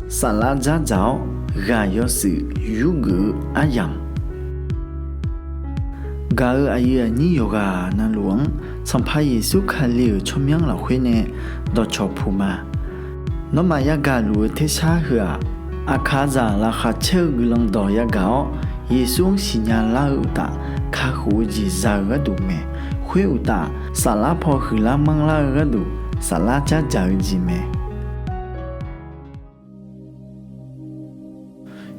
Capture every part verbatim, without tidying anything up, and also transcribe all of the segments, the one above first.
Saflar dzardzaq-awr ghaq yawshuif yurgeuf-eu aryamq, gaq-euq aqyuif aqnyir yawqghaq navluf-anr Sanqpaq Yeqsur Kali-euq tsawrmyanr lafkhoer nae dawqcawq puq ma. Nawmaf yagaq luf-eu tersar heu-aq, aqkaqzaq laqkhaq caer-eu guiqlanq dawq yagaq-awr, Yeqsur-anr siqnya lar-eu uqtaf, kakhof-eu jeq za-eu gharduq mae. Khoer uqtaf, saflar paw huiqlar manrlar-eu gharduq, saflar dzardzaq-eu jeq mae.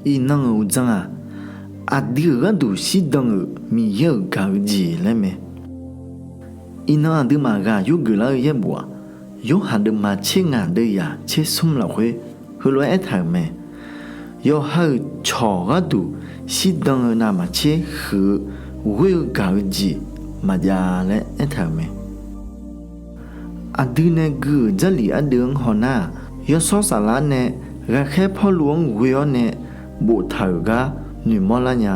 Iqnan-euq uqdzan-aq, aqdui-euq gharduq shirdan-euq Miqyaer-euq gaq-eu jeq laer mae. Iqnan aqduimaf ghaq yurgeuf lar-eu yaerbof-aq, Yorhaq deuvma tser ngaq deuvyaq tser smr lafkhoer heulof-aer aertaq-euq mae. Yawqha-euq cawq gharduq shirdan-eu navmaqtser huiq-eu ghoer-eu gaq-eu jeq maqjav laer aertaq-euq mae. Aqdui nae gui-euq Jarlif ardeuv-anr hawnar-aq, yawshawr saflar nae ghaqkhaer Pawrluv-anr ghoe-awr nae boftaq-euq gar noeqmawr lar nya.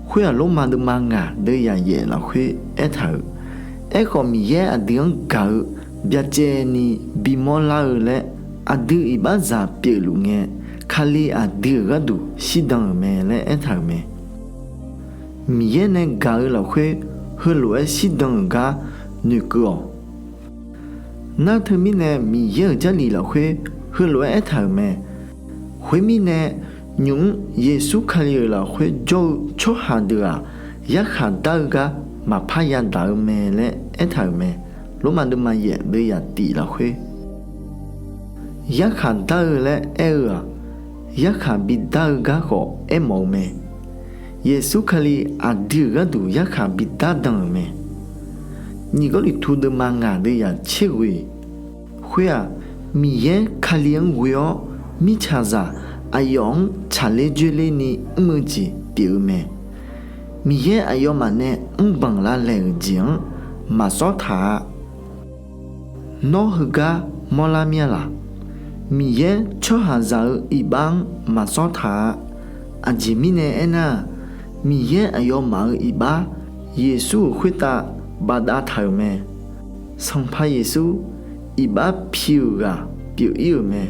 Khoer-aq, Lormav deuvma ngaq deuvyaq yaef lafkhoer aertaq-euq, Aerkhawf, Miqyaer aqdui-anr gaq-eu byacaevni bimawr lar-eu laer aqdui iqbaxzaq pyeufluf ngae, Kali aqdui-euq gharduq shirdan-euq mae laer aertaq-euq mae. Miqyaer nae gaq-eu lafkhoer heulof-aer shirdan-euq gar noeqkeuv-awq. Nar teumirnae Miqyaer-euq Jarlif lafkhoer heulof-aer aertaq-euq mae. Khoermirnae, nymq-mr Yeqsur Kali-euq lafkhoer jawr-eu tsawrhaq deuq-aq, yarkhaq dar-eu gar maqpar yadaq-eu mae laer aertaq-euq mae. Lormav deuvma yaef deuvyaq tif lafkhoer, yarkhaq dar-eu laer aer-eu-aq, yarkhaq bidar-eu gar khawf aermawf-eu mae. Yeqsur Kali aqdui-euq gharduq yarkhaq bidar dan-euq mae. Nyiq Gawrliqtu deuvma ngaq deuvyaq tser ghoe khoer-aq, Miqyaer Kali-anr ghoe-awr mirtsaqzaq aqyawf-anr tsaqler dzoerlerni mr-eu jeq pyeuf-eu mae. Miqyaer aqyawfmaf nae mrbanq lavlaeq-euq jeq-anr maqsawr taq-a. Nawr heugar mawrlar mir-a laq? Miqyaer tsawrhaqzaq-eu iqbax-anr maqsawr taq-a. Aqjeq mirnae aernar-aq, Miqyaer aqyawfmaf-euq iqbax Yeqsur-euq khoertav bafdav taq-euq mae. Sanqpaq Yeqsur iqbax pi-euq ghaq pyeuf-ir-euq mae.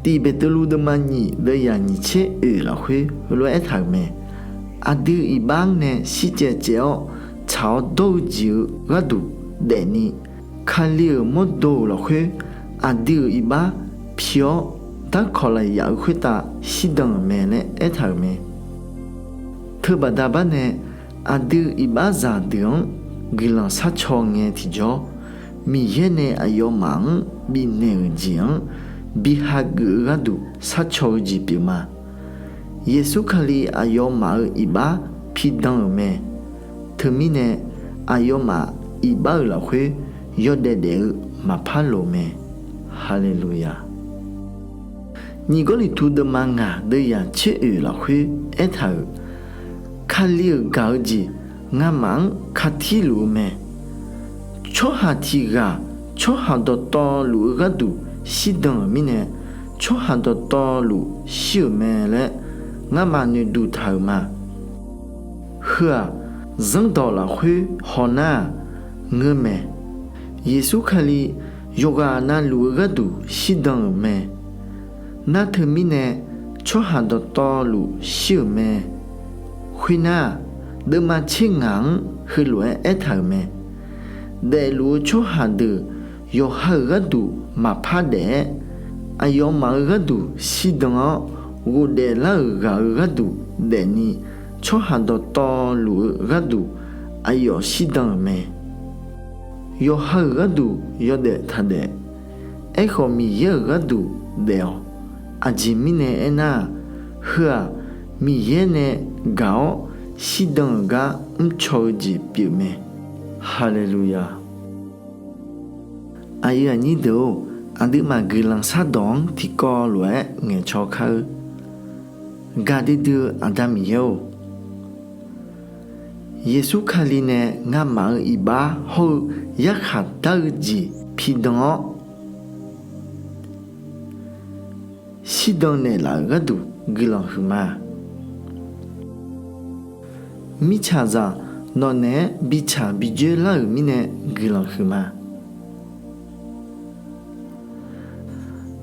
Tiq Beqtuvluv deuvma nyiq deuvyaq nyiq tser oeq lafkhoer heulof-aer aertaq-euq mae. Aqdui iqbax-anr nae shircaev caev-awr tsaq-awr dawr-eu jeq-eu gharduq daefni, Kali-euq mawrdo-euq lafkhoer aqdui-euq iqbax pi-awr darkawq lafyaq-eu khoertav shirdan-euq mae laer aertaq-euq mae. Teubaqda barnae aqdui iqbaxzaq deuq-anr guiqlanq sharcaw ngae tiqjawr, Miqyaer nae aqyawfmaf-anr bifnaeq-euq jeq-anr bi hageuf-eu gharduq sharcaw-eu jeq pyeuf ma. Yeqsur Kali aqyawfmaf-euq iqbax pidan-euq mae. Teumirnae aqyawfmaf iqbax-euq lafkhoer yawdaef daef-eu maqpar loq mae. Haleluya! Nyiq Gawrliqtu deuvma ngaq deuvyaq tser oeq lafkhoer aertaq-euq, Kali-euq gaq-eu jeq ngamaf-anr katir luf-eu mae. Tsawrhaq tiq ghaq tsawrhaq dawqtawvluf-eu gharduq shirdan-euq mirnae, tsawrhaq dawqtawvluf shir-euq mae laer ngamaf noeqduq taq-euq ma. Heu-aq, zanrdawq lafkhoer hawnar-aq, ngeur mae. Yeqsur Kali yawqghaq navluf-eu gharduq shirdan-euq mae. Nar teumirnae tsawrhaq dawqtawvluf shir-euq mae. Khoernar-aq, deuvma tser ngaq-anr heulof-aer aertaq-euq mae. Daefluf-eu tsawrhaq deuq yawqha-euq gharduq maqpar daef-aer, aqyawfmaf-euq gharduq shirdan-awr, ghofdaef lar-euq ghaq-euq gharduq daefni, tsawrhaq dawqtawvluf-eu gharduq aqyawf shirdan-euq mae. Yawqha-euq gharduq yawdaef taqdaef. Aerkhawf, Miqyaer-euq gharduq daef-awq. Aqjeq mirnae aernar-aq, heu-aq, Miqyaer nae gaq-awr shirdan-euq gar mrcaw-eu jeq pyeuf mae. Haleluya! Aqyuif aqnyir deuq-or, aqduimaf guiqlanq shardawq-anr tiqkawv lof-aer ngaeqcaw kar-eur. Gaqdui dui-eu Aqda Miqyaer-or, Yeqsur Kali nae ngamaf-euq iqbax hawr-eu yarkhaq dar-eu jeq pidan-awr, shirdan naeqlaf-euq gharduq guiqlanq huiqma. Mirtsaqzaq nawq naeq-aer bitsaq bidzoer lar-euq mirnae guiqlanq huiqma.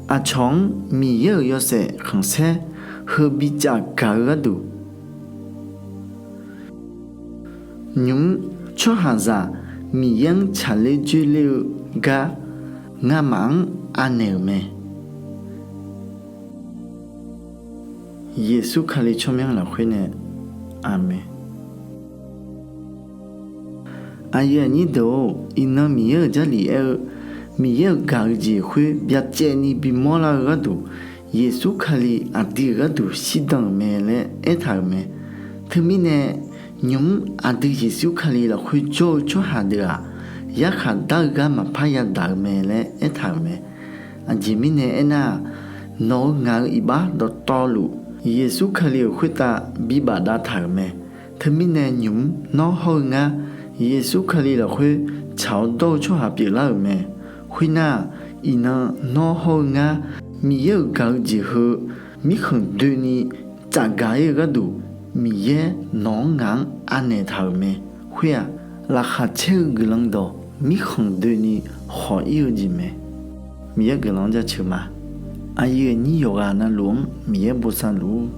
Aqcawq-anr Miqyaer-euq yawshaef khanqsaer heu bicaf gaq-eu gharduq, nymq-mr tsawrhaqzaq Miqyaer-anr tsaqler dzoerler-eu gar ngamaf-anr anaeq-euq mae. Yeqsur Kali tsawrmyanr lafkhoer nae, Aqmeq. Aqyuif aqnyir deuq-or, iqnan Miqyaer-euq Jarlif aer-eu, Miqyaer-euq gaq-eu jeq khoer byacaevni bimawr lar-eu gharduq, Yeqsur Kali aqdui-euq gharduq shirdan-euq mae laer aertaq-euq mae. Teumirnae, nymq-mr aqdui Yeqsur Kali lafkhoer jawr-eu tsawrhaq deuq-aq, yarkhaq dar-eu gar maqpar yadaq-eu mae laer aertaq-euq mae. Aqjeq mirnae aernar-aq, nawq-eu ngaq-eu iqbax dawqtawvluf, Yeqsur Kali-euq khoertav bibaf dav taq-euq mae. Teumirnae nymq-mr nawr hawr-eu ngar, Yeqsur Kali lafkhoer tsaq-awr dawr-eu tsawrhaq pyeuflar-euq mae. Khoernar-aq, iqnan nawr hawr-eu ngar, Miqyaer-euq gaq-eu jeq heu mirkhanq doeni tsafgaq ir-eu gharduq, Miqyaer nawq-anr ngaq-anr anaeq taq-euq mae. Khoer-aq, laqkhaq caer-eu guiqlanq dawq mirkhanq doeni khawq ir-eu jeq mae. Miqyaer guiqlanq-anr jaceuq ma. Aqyuif aqnyir yawqghaq navluf-anr Miqyaer bosav luf-ur.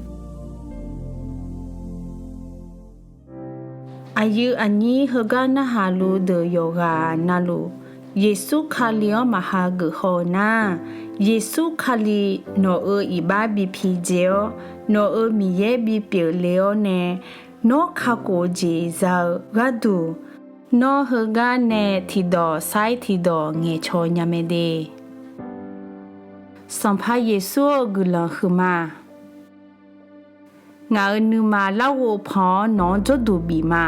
Aqyuif aqnyir heugar narhaq luf deuq yawqghaq navluf, Yeqsur Kali-anr maqha geuf haw-eu nar, Yeqsur Kali nawq-euq iqbax bi pidzae-awr, nawq-euq Miqyaer bipyeuf le-awr nae, nawr kakhof-eu jeq za-eu gharduq, nawr heugar nae tiqdawq sair tiqdawq ngaeqcawq nya mae de. Sanqpaq Yeqsur-eu guiqlanq huiqma. Ngaq-euq nuima larghov pan-awr nawq-anr jawrduq bif ma.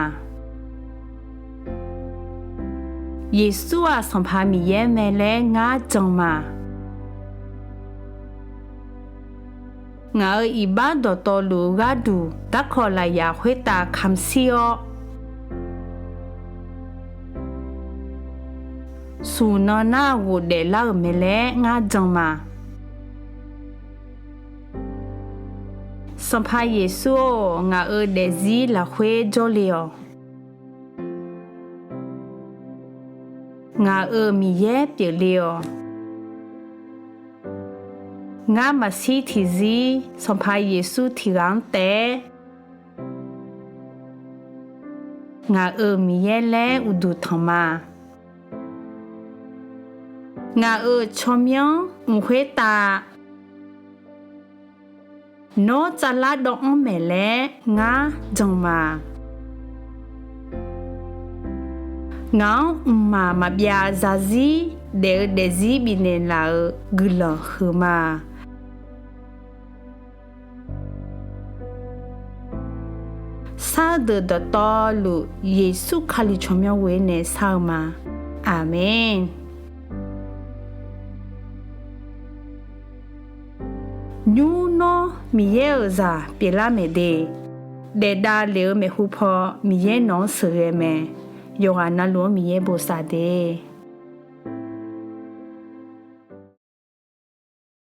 Yeqsur-aq Sanqpaq Miqyaer mae laer ngar jan ma. Ngaq-euq iqbax dawqtawvluf-eu gharduq darkawq lafyaq khoertav kamq shir-awr, smq nan nar ghofdaef lar-euq mae laer ngar jan ma. Sanqpaq Yeqsur-or, ngaq-euq daefzir lafkhoer jawrle-awq. Ngaq-euq Miqyaer pyeufle-awq. Ngar maqshir tiqzir Sanqpaq Yeqsur tiq ghaq-anr taef-aer, ngaq-euq Miqyaer laer uqduq tanq ma. Ngaq-euq tsawrmyanr mq khoertav nawr tsavlar dawv-anr maeq laer ngar jan ma. Ngaq-anr mqmaq maqbyav zarzir daef-eu daefzir bifnaeq laf-euq guiqlanq huiqma. Sar-eu deuq dawqtawvluf Yeqsur Kali tsawrmyanr ghoer nae sar-eu ma. Aqmeq. Nymr nawr Miqyaer-euq zaq pyeuflar maeq de. Daef davlef-eu maeqhu paw Miqyaer nawq-anr sheuqghae mae. Yawqghaq navluf-anr Miqyaer bosav de.